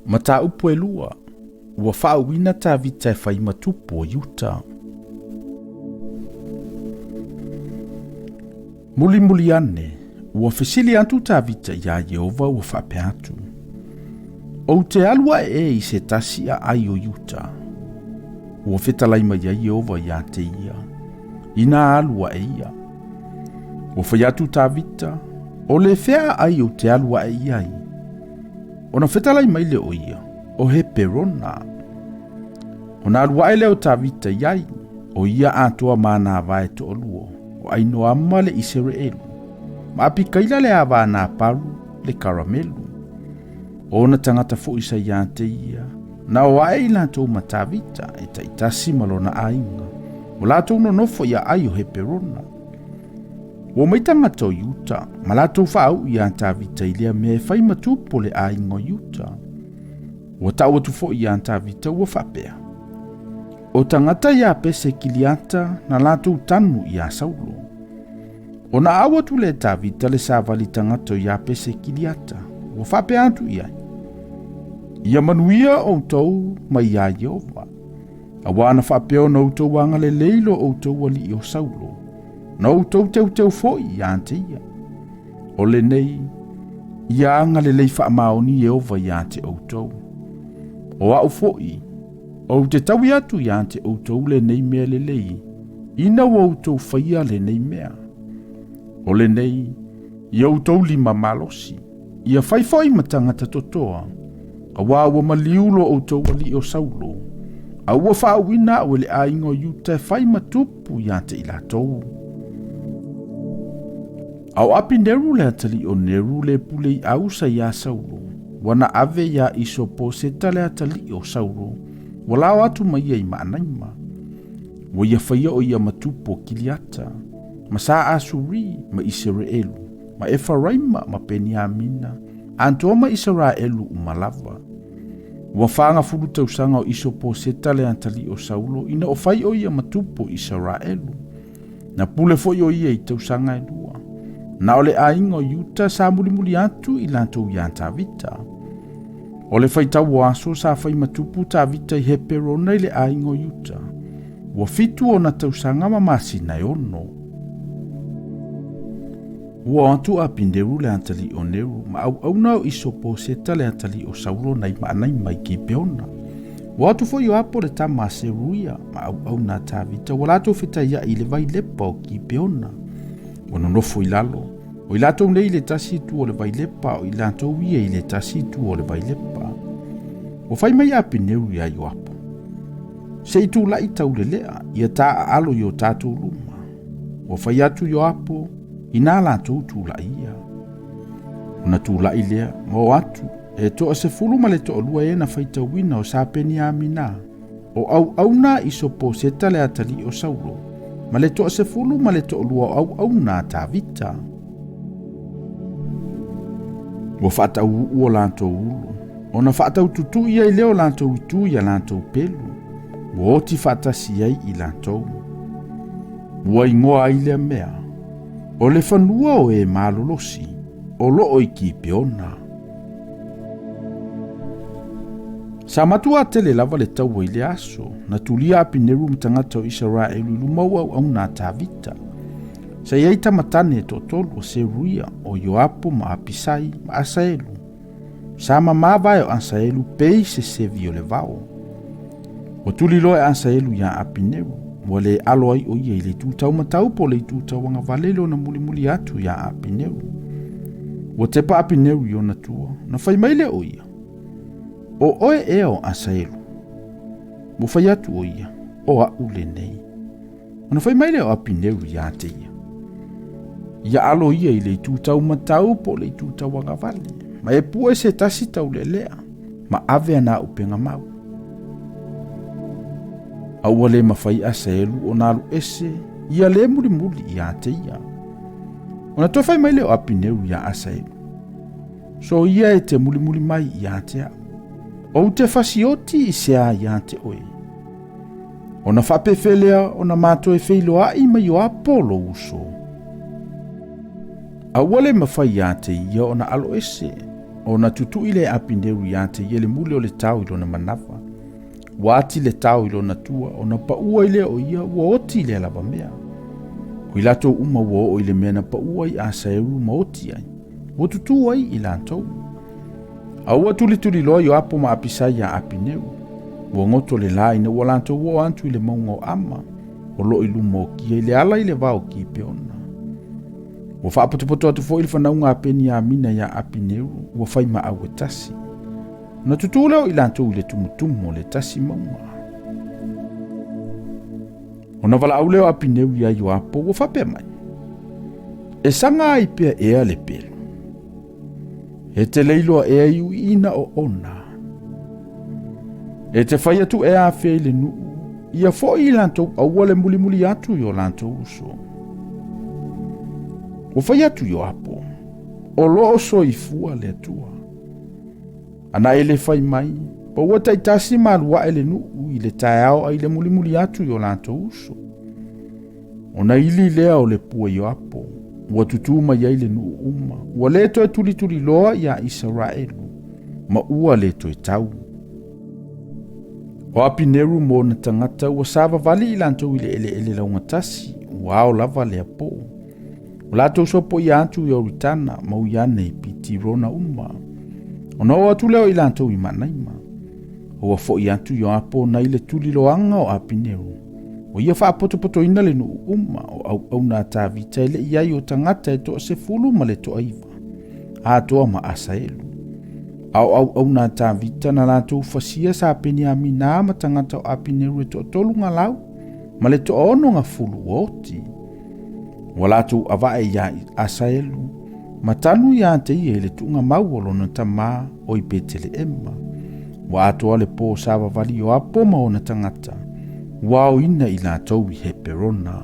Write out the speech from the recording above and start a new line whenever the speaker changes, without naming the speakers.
Mataupu e lua, ua faauuina Tavita e fai ma tupu o Iuta. Mulimuli ane, ua fesili atu Tavita iā Ieova ua faapea atu, Ou te alu aʻe ē i se tasi aai o Iuta? Ua fetalai mai ai Ieova iā te ia, Inā alu aʻe ia. Ua fai atu Tavita, O le fea aai ou te alu aʻe i ai? Ona fetalai mai lea o ia, O Heperona. Ona alu aʻe lea o Tavita i ai, ʻo ia atoa ma nā wae toʻalua, o ʻAinoama le ʻIseraʻelu, ma ʻApikaila le ava a Napalu le Karamelu. ʻO ona tagata foʻi sa iā te ia, na o aʻe i latou ma Tavita e taitasi ma lona ʻaiga, ua latou nonofo i aʻai o Heperona. Ua omai tagata o Iuta, ma latou faauʻu iā Tavita i lea mea e fai ma tupu o le ʻaiga o Iuta. Ua tau atu foʻi iā Tavita ua faapea, O tagata iā Pese Kiliata na latou tanu iā Saulo. Ona ʻau atu lea e Tavita le savali tagata o Iapese Kiliata, ua faapea atu i ai, Ia manuia ʻoutou mai iā Ieova, auā na faapea ona outou agalelei lo ʻoutou alii o Saulo, na outou teuteu foʻi iā te ia. O lenei, ia agalelei faamaoni Ieova iā te ʻoutou. O aʻu foʻi, Ou te taui atu iā te ʻoutou lenei mea lelei, ina ua outou faia lenei mea. O lenei, i outou lima malosi, ia fai foʻi ma tagata totoa, auā ua maliu lo outou alii o Saulo, a ua faauuina aʻu e le aiga o Iuta e fai ma tupu iā te i latou. A o Apineru le atalii o Neru le pule i ʻAusa iā Saulo, ua na ave iā Isoposeta le atalii o Saulo, ua lao atu ma ia i Maanaima. Ua ia faia o ia ma tupu o Kiliata, ma sa Asuri, ma Iseraelu, ma Efaraima, ma Peniamina, atoa ma Isaraelu uma lava. Ua fagafulu tausaga o Isoposeta le atalii o Saulo ina o fai o ia ma tupu o Isaraelu. Na pule foʻi o ia i tausaga e lua. Na o le aiga o Iuta sa mulimuli atu i latou iā Tavita. O le faitau o aso sa fai ma tupu Tavita i Heperona i le aiga o Iuta, ua fitu ona tausaga ma masina e ono. Ua o atu a Apineru le atalii o Neru, ma auauna o Isoposeta le atalii o Saulo nai Maanaima i Kipeona. Ua o atu foi o Apo le tama a Seruia, ma auauna a Tavita, ua latou fetaiaʻi i le vai lepa o Kipeona. Ua nonofo i lalo, o i latou nei i le tasi itu o le vai lepa, o i latou ia i le tasi itu o le vai lepa. Ua fai mai a Apineru iā Ioapo, Se i tulaʻi taulelea, ia taaalo i o tatou luma. Ua fai atu Ioapo, inā latou tulaʻi ia. Ona tulaʻi lea, ma o atu, e toasefulu ma le toalua e na faitauina o sa Peniamina, o auauna Isoposeta le atalii o Saulo, ma le toasefulu ma le toalua o auauna a Tavita. Ua faatauuu o latou ulu, ona faataututuʻi ai lea o latou itu iā latou pelu, ua oti faatasi ai i latou. Ua igoa ai lea mea, o le fanua o e malolosi, o loo i Kipeona. Sa matuā tele lava le taua i lea aso, na tulia Apineru ma tagata o Isaraelu i luma o auauna a Tavita. Sa i ai tama tane e toatolu o Seruia, o Ioapo ma Apisai ma Asaelu. Sa mamā vae o Asaelu pei se sevi o le vao. Ua tuli loa e Asaelu iā Apineru, ua le alo ai o ia i le itu taumatau po o le itu tauagavale i lona mulimuli atu iā Apineru. Ua tepa Apineru i ona tua, ona fai mai lea o ia, O oe ea o Asaelu? Ua fai atu o ia, O aʻu lenei. Ona fai mai lea o Apineru iā te ia, Ia alo ia i le itu taumatau po o le itu tauagavale, ma e pue se tasi taulealea, ma ave ana ʻaupenga mau. A ua le mafai Asaelu ona alu ese ia le mulimuli iā te ia. Ona toe fai mai lea o Apineru iā Asaelu, So ia e te mulimuli mai iā te aʻu. Ou te fasioti i sea iā te oe. Ona faapefea lea ona matou e feiloaʻi mai o Apo lou uso? A ua le mafai iā te ia ona alo ese. Ona tutui lea e Apineru ia te ia le mule o le tao i lona manava. Ua ati le tao i lona tua, ona paua ai lea o ia, ua oti i lea lava mea. O i latou uma ua oo i le mea na paua ai Asaelu ma oti ai, ua tutū ai i latou. A ua tulituliloa Ioapo ma Apisai iā Apineru, ua goto le la ina ua latou oo atu i le mauga o Ama, o lo o i luma o Kia i le ala i le va o Kipeona. Ua faapotopoto atu foi le fanauga a Peniamina iā Apineru, ua fai maau e tasi. Ona tutū lea o i latou i le tumutumu o le tasi mauga. Ona valaau lea o Apineru iā Ioapo, ua faapea mai, E saga ai pea ea le pelu. E te leiloa ea i uiina o ona. E te fai atu ea afea i le nuu, ia foi i latou aua le mulimuli atu i o latou uso. Ua fai atu Ioapo, o lo o soifua le Atua. Ana e le fai mai, paua taitasi ma alu ae le nuu i le taeao ai le mulimuli atu i o latou uso. Ona ili lea o le pua Ioapo, ua tutū mai ai le nuu uma, ua le toe tulituliloa iā Isaraelu, ma ua le toe tau. O Apineru ma ona tagata ua savavali i latou i le eleele laugatasi, ua ao lava lea pō. Ua latou sopoia atu i Oritana ma ui ane i Pitirona uma. Ona oo atu lea o i latou i Maanaima. Ua foi atu Ioapo nai le tuliloaga o Apineru. Ua ia faapotopotoina le nuu uma o auauna a Tavita e le i ai o tagata e toasefulu ma le toaiva, atoa ma Asaelu. A o auauna a Tavita na latou fasia sa Peniamina ma tagata o Apineru e toatolu galau ma le toaono gafulu ua oti. Ua latou avae iā Asaelu ma tanu iā te ia i le tuugamau o lona tamā o i Peteleema. Ua atoa le pō savavali o Apo ma ona tagata, ua aoina i latou i Heperona.